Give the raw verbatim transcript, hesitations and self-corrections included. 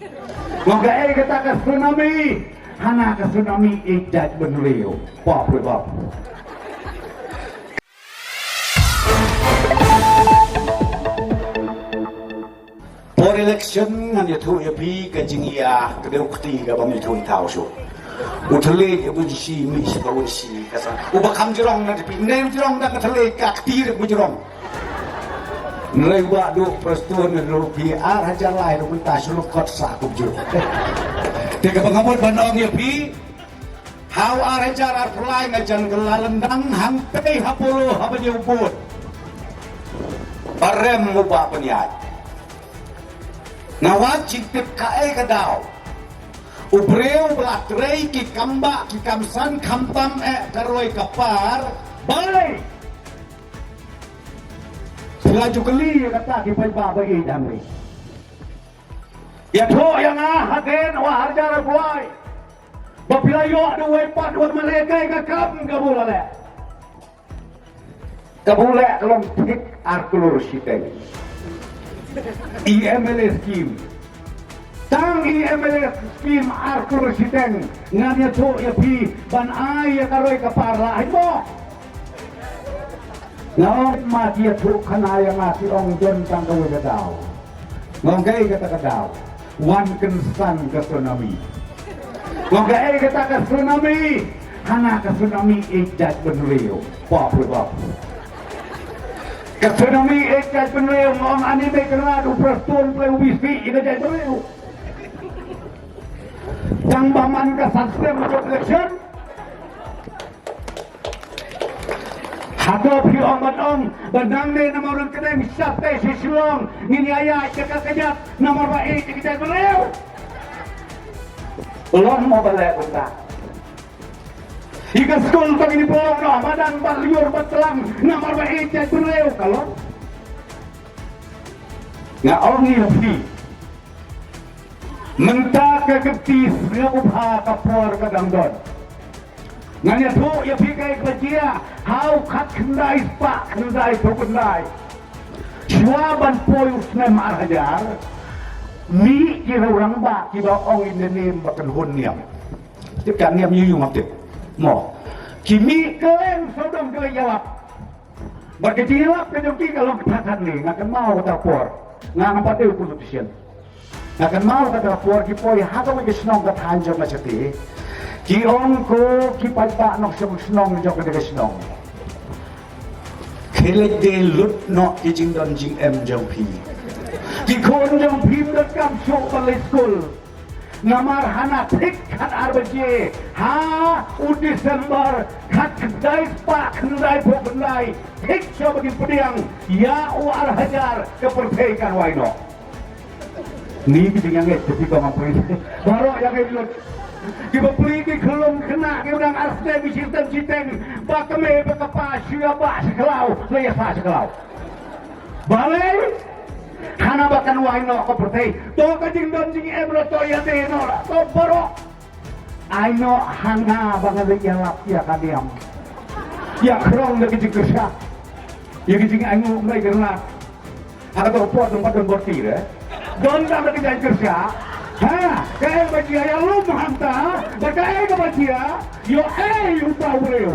Nga ka ei kata ka tsunami, hana ka tsunami ïeit jaitbynriew. Pop, pop. Por election ngan ïathuh ïa phi ka jingïa ka dei u kti kaba ym ïathuh ïa thaw shuh. U thylliej u bynsi mih sha ka wynsi ka sa. Uba kham jrong na phi, ne jrong da ka thylliej ka kti ruh ba jrong. Nlei ba du Prestone ne du phi ar hajar lai du mynta shu kot sa kumjuh. Te kaba nga mut ban ong ïa phi, ha u ar hajar arphew lai nga jan kylla lyndang hangtei ha Polo haba ïa u bud. Ba rem u Bah Pynïaid. Nga wad jingtip kaei ka daw. U briew ba la trei ki kam bah ki kam san khamtam eh ka roi ka par. Balei? Phi la ju kylli ïa kata ki paidbah ba ïeit hangne. Ïathuh ïa nga hadien u ar hajar arphew lai. Ba phi la ïoh da uwei pat uwei, ma leh kaei ka kam kaba u la leh. Kaba u leh ka long thik ar klur shiteng. E M L A scheme. Tang E M L A scheme ar klur shiteng. Ngan ïathuh ïa phi ban ai ïa ka roi ka par la hi mo. Nga ong ma ki ïathuh khana ïa nga ki ong don tang kawei ka daw. Nga ong kaei kata ka daw. Wan kynsan ka tsunami. Nga ong kaei kata ka tsunami. Hana ka tsunami ïeit jaitbynriew. Pop, pop. Ka tsunami ïeit jaitbynriew nga ong ani mei kynrad u Prestone play u bisi ïa ka jaitbynriew. Tang ba man ka san snem ka election. Hato phi ong ban ong ba nangne namar ruh kane ngi sha te shi Shillong ngin ïa ïa ïa ka kajat namar ba ïeit ïa ka jaitbynriew. Long mo ba leh kumta. Ïa ka skul ba ngin pynlong noh madan ba lyiur ba tlang namar ba ïeit ïa ka jaitbynriew ka long. Nga ong ïa phi. Mynta ka kti sngewbha ka por ka dang don. Ngan ïathuh ïa phi kaei kaba jia ha u khatkhyndai spah khyndaiphew khyndai. Shuwa ban poi u snem ar hajar mih ki rangbah kiba ong in the name ba kynhun niam. Tip ka niam ïa u ngam tip mo. Ki mih kylleng sawdong kylleng ïalap. Bad ka jingïalap ka jong ki ka long kata kane, nga kynmaw kata ka por. Nga ngam pat dei u politician. Nga kynmaw kata ka por ki poi ha kawei ka shnong ka thaiñ jong ka shatei. Ki ong ko ki paidbah nongshong shnong jong kane ka shnong. Khie leit de lut noh ki jingdon jingem jong phi. Ki khun jong phi ym donkam shuh ban leit skul. Namar hana thik khatar baje ha u December khatkhyndai spah khyndaiphew khyndai thik shuwa ba kin pdiang ïa u ar hajar ka pyrthei kan wai noh. Ni ki jingïangeit ki phi kong am pyrthei. Baroh ïangeit lut. Kiba plie ki khyllung khynnah kiba dang ar snem shiteng shiteng ba kmie ba kpa shu ïa bah sha khlaw la ïa sah sha khlaw. Balei? Hana ba kan wai noh ka pyrthei. To ka jingdon jingem la to ïa dei noh la to baroh. Ai noh hana ba nga leit ïalap ïa ka niam. Ïa khrong da ka jingkyrshan. Ïa ka jingainguh mei kyrnat. Ha ka to por dong ba don bor ti re. Don da ka jingkyrshan. Ha, kaei ba jia ïa lum hangta. Ba kaei ka ba jia. Ïoh ei u ba u briew.